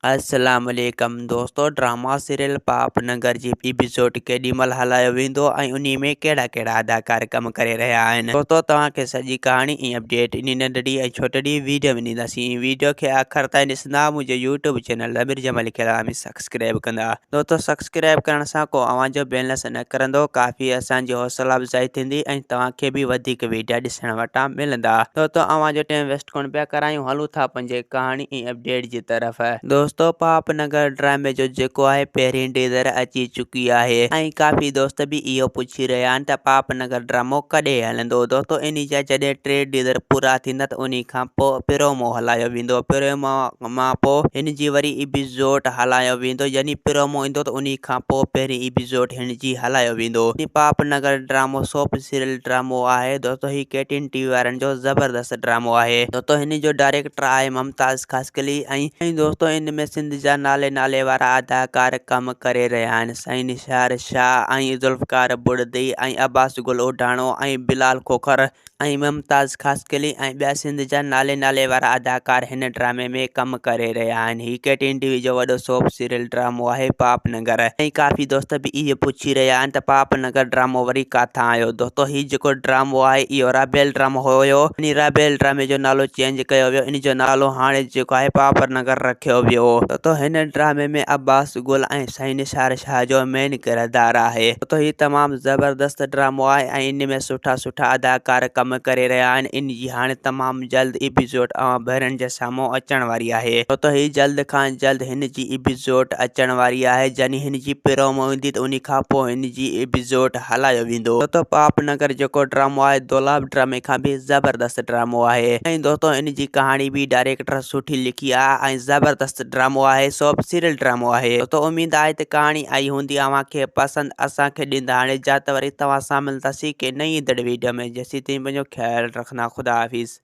السلام عليڪم دوستو ڊراما سيريل پاپ ننگر جي ايپيسوڊ ڪيڏي مھل ھلايو ويندو ۽ انھي ۾ ڪهڙا ڪهڙا اداڪار ڪم ڪري رهيا آهن دوستو توهان کي سڄي ڪهاڻي ۽ اپڊيٽ انھي ننڍڙي ۽ ڇوٽڙي ويڊيو ۾ ڏينداسين ويڊيو کي آخر تائين ڏسندا منهنجو يوٽيوب چينل امير جمالي کي لازمي سبسڪرائب ڪندا دوستو سبسڪرائب ڪرڻ سان ڪو اوهان جو بيلنس نه ڪرندو ڪافي اسان جي حوصلا افزائي ٿيندي ۽ توهان کي به وڌيڪ ويڊيا ڏسڻ وٽان ملندا دوستو اوهان جو ٽيم ويسٽ ڪونه پيا ڪرايون هلون ٿا پنهنجي ڪهاڻي ۽ اپڊيٽ جي طرف. دوستو پاپ نگر ڊرامي جو جيڪو آهي پهرين ڊيزر اچي چڪي آهي ۽ ڪافي دوست به اهو پڇي رهيا آهن ته پاپ نگر ڊرامو ڪڏهن هلندو دوستو انهي جا جڏهن ٽي ڊيزر پورا ٿيندا ته انهي کان پوء پرومو هلايو ويندو پرومو مان پوء هن جي وري ايپيسوڊ هلايو ويندو يعني پرومو ايندو ته انهي کان پوء پهرين ايپيسوڊ هن جي هلايو ويندو. پاپ نگر ڊرامو سوپ سيريل ڊرامو آهي دوستو هي ڪي ٽين ٽي وي وارن جو زبردست ڊرامو آهي دوستو هن جو ڊائريڪٽر آهي ممتاز خاصخيلي ۽ دوستو ان ۾ سنڌ جا نالي نالي وارا اداڪار ڪم ڪري رهيا آهن سائين نثار شاهه ۽ ذوالفقار بڙدي ۽ عباس گل اوڍاڻو ۽ بلال کوکر ۽ ممتاز خاصخيلي ۽ ٻيا سنڌ جا نالي نالي وارا اداڪار هن ڊرامي ۾ ڪم ڪري رهيا آهن. هي ڪي ٽين ٽي وي جو وڏو سوپ سيريل ڊرامو آهي پاپ ننگر ۽ ڪافي دوست به اهي پڇي رهيا آهن ته پاپ ننگر ڊرامو وري ڪاٿان آيو دوستو هي جيڪو ڊرامو آهي اهو رابيل ڊرامو هيو انهي رابيل ڊرامي جو نالو چينج ڪيو ويو ان جو نالو هاڻي جيڪو آهي پاپ ننگر رکيو ويو. دوستو هن ڊرامي ۾ عباس گل ۽ سائين نثار شاهه جو مين ڪردار آهي. ته هي تمام زبردست ڊرامو آهي ۽ ان ۾ سٺا سٺا اداڪار ڪم ڪري رهيا آهن ان جي هاڻي تمام جلد ايپيسوڊ اوهان ڀينرن جي سامهون اچڻ واري آهي ڇو ته هي جلد کان جلد هن جي ايپيسوڊ اچڻ واري آهي جڏهن هن جي پرومو ايندي ته انهي کان پوء هن جي ايپيسوڊ هلايو ويندو. ڇو ته پاپ نگر جيڪو ڊرامو آهي دولاب ڊرامي کان به زبردست ڊرامو آهي ۽ دوستو ان جي ڪهاڻي به ڊائريڪٽر سٺي لکي آهي ۽ زبردست ڊرامو آهي سو به سيريل ڊرامو آهي تو اميد آهي ته ڪهاڻي آئي هوندي اوهان کي پسند اسان کي ڏيندا هاڻي اجازت وري توهان سان ملنداسين ڪنهن نئين ايندڙ ويڊيو ۾ جيسين تائين پنهنجو خيال رکندا خدا حافظ.